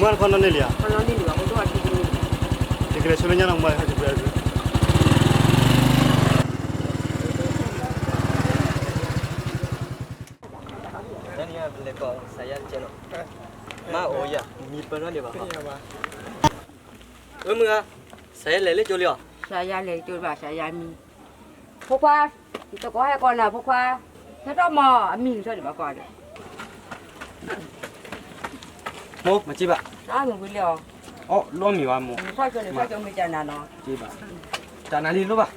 ခီနီၣ်န့ၢ်လံဧါ, ယကလဲၤဆိလၢညါနီၤမး, မ့ၢ်အိၣ်ယၤ မံၤပၢၢ်နီၣ်ဒံးဘၣ်, အၢ မုၢ်ဂၤ, စးယဲလဲၤလၢကၠိလံဧါ, စးယဲလဲၤကၠိဘၣ် စးယဲမံ, ဖိခွါ, တကိးဟဲကိးနၤဖိခွါ, ဟဲထီၣ်မး အမံၤထီၣ်ဒံးဘၣ်ကွၢ်ဒီး မိၢ် မၤစံဘၣ်, မ့ၢ်ဝံၤလံဧါ, အီၣ်လိၣ်မံၤဝဲမိၢ်, ထီၣ်ကၠိန့ၣ် ထီၣ်ကၠိမ့ၢ်ကနၤနီၤ, စံဘၣ်, တၢ်နၤလံလိၣ်ဘၣ်,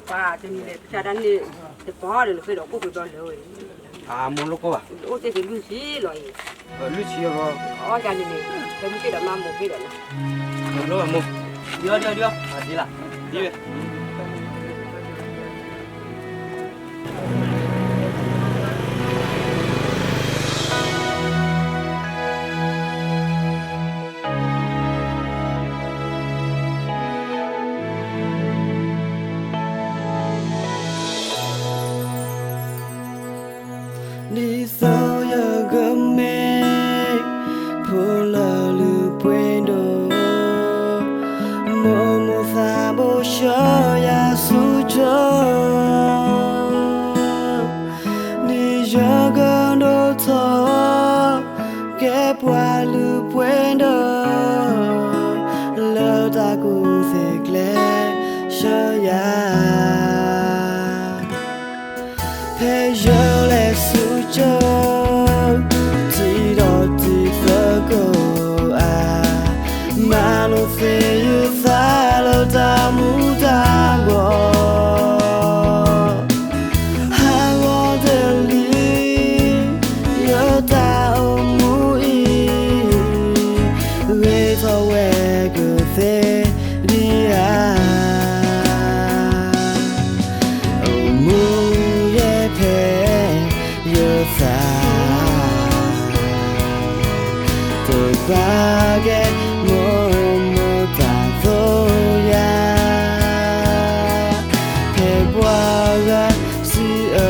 ပှၤတနံၤန့ၣ် ကစၢ်တၢ်န့ၣ် တပီၤဒီးနဃ့ဒီးကိၣ်ကဘျီလၢဝဲ, အမိၢ်လိၣ်ကိၣ်ဘၣ်, အိၣ်တ့ၢ်က့ၤလွံၢ်ဆံလီၤအံၤ, လွံၢ်ဆံလီၤ, အီၣ်ကန့ၣ်န့ၣ် တမ့ၢ်တ့ၢ်ဒီးမါမိၢ်ဃ့ဒီးနၤ, လိၣ်ဘၣ်မိၢ်, ဒံအီၣ်ဒံအီၣ်ဒံအီၣ်, ဒ်လၢ, ဒ်ဝဲ ဒ်သိးယကမ့ၢ် ဖိလၢလုၢ်ပှ့ၤဒိၣ်, မိၢ်မိၢ်သးဘိဆှၢယၤဆူကၠိ, ဒ်ယကဒိၣ်ထီၣ် ကဲပှၤလုၢ်ပှ့ၤဒိၣ်, လၢတၢ်ကူၣ်သ့ကျဲ ဆှၢယၤ ဖဲယလဲၤဆူကၠိ, ထံဒီးတံၤသကိးအါ, မၤလိသ့ယသးလၢတၢ်မူတၢ်ဘှီး, ဟးဂီၤတလံၤ ယတၢ်အိၣ်မူအံၤ, ဂ့ၤထီၣ်ဝဲကသ့ဒံးဧါ. အိၣ်မူယဲဖဲ ယသး တပာ်ကဲ မိၢ်မိၢ်တၢ်သိၣ်ယၤ, ဖဲပှၤဂၤစံးအၢ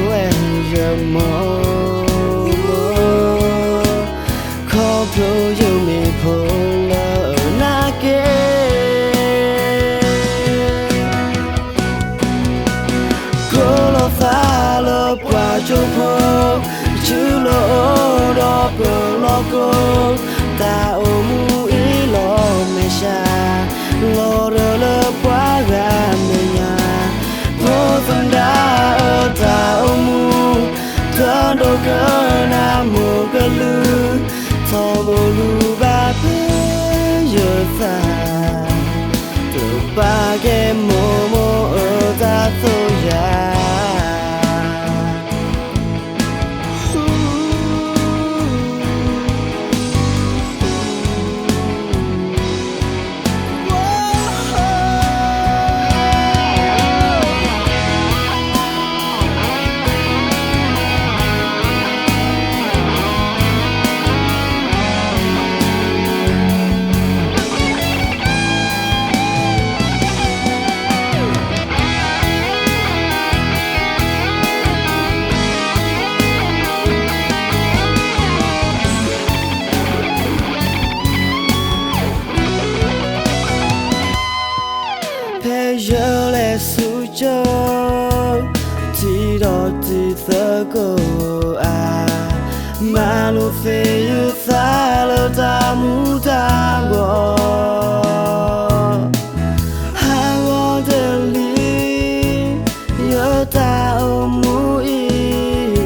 ဝဲယမိၢ်, ခီဖျိယမ့ၢ်ဖိလၢအနာ်က့ ကိးလီၤသးလၢပှၤကၠိဖိ, ဆူလီၤအၢဒီးပၢၤလီၤကိး, တၢ်အိၣ်မူအံၤလီၤမဲာ်ဆှး, လီၤရၢလၢပှၤဂၤမဲာ်ညါ, ဖိသဒါအၢတၢ်အိၣ်မူ, တဒိးကနၣ်မိၢ်ကလုၢ်, ထီဘိလူၤဘၣ်ဖဲယသး တပာ်ကဲမိၢ်မိၢ်အၢတၢ်သိၣ်ယၤ. ဖဲယလဲၤဆူကၠိ, ထံဒီးတံၤသကိးအါ, မၤလိသ့ယသးလၢတၢ်မူတၢ်ဘှီး, ဟးဂီၤတလံၤ ယတၢ်အိၣ်မူအံၤ,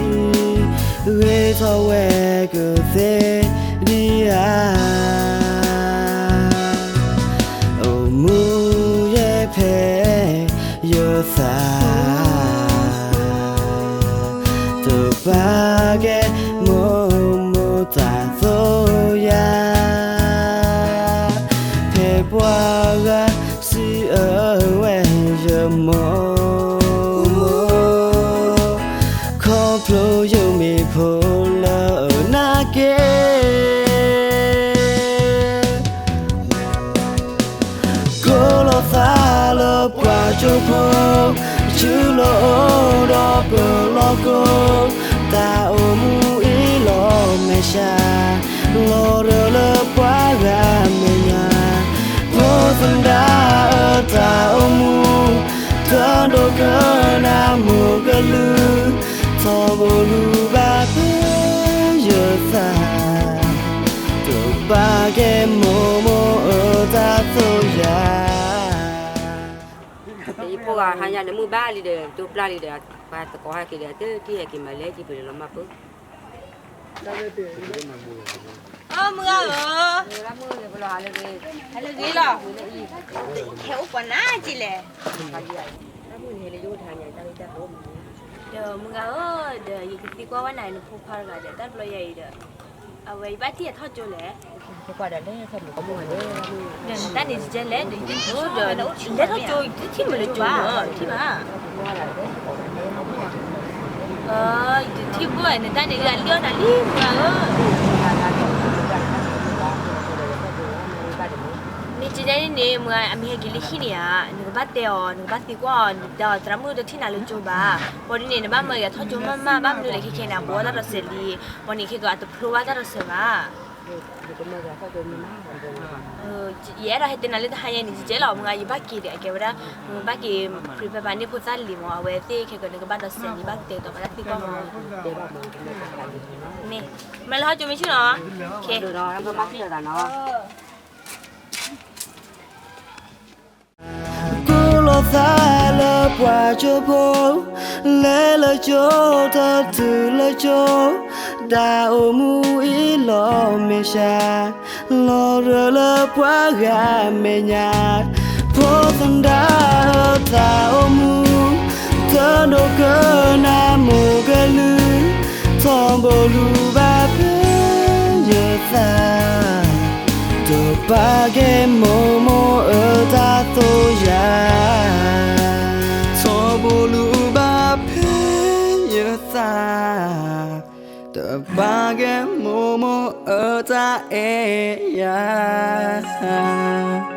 ဂ့ၤထီၣ်ဝဲကသ့ဒံးဧါ. အိၣ်မူယဲဖဲ ယသး တပာ်ကဲ မိၢ်မိၢ်တၢ်သိၣ်ယၤ, ဖဲပှၤဂၤစံးအၢဝဲယမိၢ်, ခီဖျိယမ့ၢ်ဖိလၢအနာ်က့ ကိးလီၤသးလၢပှၤကၠိဖိ, ဆူလီၤအၢဒီးပၢၤလီၤကိး, တၢ်အိၣ်မူအံၤလီၤမဲာ်ဆှး, လီၤရၢၢ်လၢပှၤဂၤမဲာ်ညါ, ဖိသဒါအတၢ်အိၣ်မူ, တၢ်ဒိကနၣ်မိၢ်ကလုၢ်, ထီဘိလူၤဘၣ်ဖဲယသး, တဘၣ်ကဲမိၢ်မိၢ်အတၢ်သိၣ်ယၤ. ယဖိဂၤဟါညါဒီး မုၢ်ဘၣ်လံဒီး တိပျၢ်လံဒီး ပှၤသကိးဟဲက့ၤဒီး တထံၣ်ဟဲက့ၤမၤလဲၣ် ကံပလီၤမၢ်ဖိ အိ မုၢ်ဂၤဧၢ, ဟဲလၢဂ့ၤလီၤ, ဟဲအိၣ်ပှၤနၤက့လဲၣ်, ဒီးမုၢ်ဂၤဧၢ, ဒီးယကသံကွၢ်ဝဲနၤ နဖိခွါတဂၤဒီး တၢ်တဘျီယၤအံၤဒီး အဝဲယဘၣ်ထံၣ်အထီၣ်ကၠိလဲၣ်, ဒီးနတၢ်န့ၣ်ကဲလဲၣ်, ဒီးယတထံၣ်ဒီး လဲၤထီၣ်ကၠိ ယတထံၣ်မ့ၢ်လၢကၠိမး ထံၣ်ဘၣ် ယတထံၣ်ဘၣ် နတၢ်န့ၣ် ယလံၣ်အီၣ်နၤလံ မုၢ်ဂၤဧၢ, န့ၣ်ကဲန့ၣ်န့ၣ် မုၢ်ဂၤ အမ့ၢ်ဟဲက့ၤလၢဟံၣ်န့ၣ်ဧါ, နကဘၣ်တဲအီၤ နကဘၣ်သံကွၢ်အီၤ နတဲအီၤ သရၣ်မုၣ်တထံၣ်နၤလၢကၠိဘၣ်, ဘၣ်ဒ်န့ၣ် နဘၣ်မၢယၤထီၣ်ကၠိမးမး ဘၣ်မနုၤလဲၣ် ခဲခဲန့ၣ် အဘိးတၢ်ဒီးစဲးလံ, ဘၣ်န့ၣ် ခဲကီး အတဖျိဘၣ်တၢ်ဒီးစဲးဘၣ် ယအဲၣ်ဒိးဟဲတဲနၤလၢတဟါညါန့ၣ် ကဲလီၤ မုၢ်ဂၤ ယဘၣ်က့ၤဒီး အကဲဝဲဒၣ် ဘၣ်က့ၤ prepare ပာ်န့ၢ်ဖိသၣ်လံမး အဝဲသ့ၣ်ခဲကီး နကဘၣ်ဒီးစဲးလံ ဘၣ်ကတဲာ်ကတီၤပာ်တၢ်သံကွၢ်မး, မ့ၢ်လၢဟီၣ်ကၠိမ့ၢ်ဆ့ၣ်နီၤ, ကလီၤသးလၢပှၤကၠိဖိ, လဲၤလၢကၠိတတုၤလၢကၠိ, တၢ်အိၣ်မူအံၤလီၤမ့ၢ်စှၤ, လီၤရၢၢ်လၢပှၤဂၤမဲာ်ညါ, ဖိသဒါအတၢ်အိၣ်မူ, တၢ်ဒိကနၣ်မိၢ်ကလုၢ်, ထီဘိလူၤဘၣ်ဖဲယသး တဘၣ်ကဲမိၢ်မိၢ်အတၢ်သိၣ်ယၤ, ထီဘိလူၤဘၣ်ဖဲယသး, တဘၣ်ကဲမိၢ်မိၢ်အတၢ်အဲၣ်ယၤ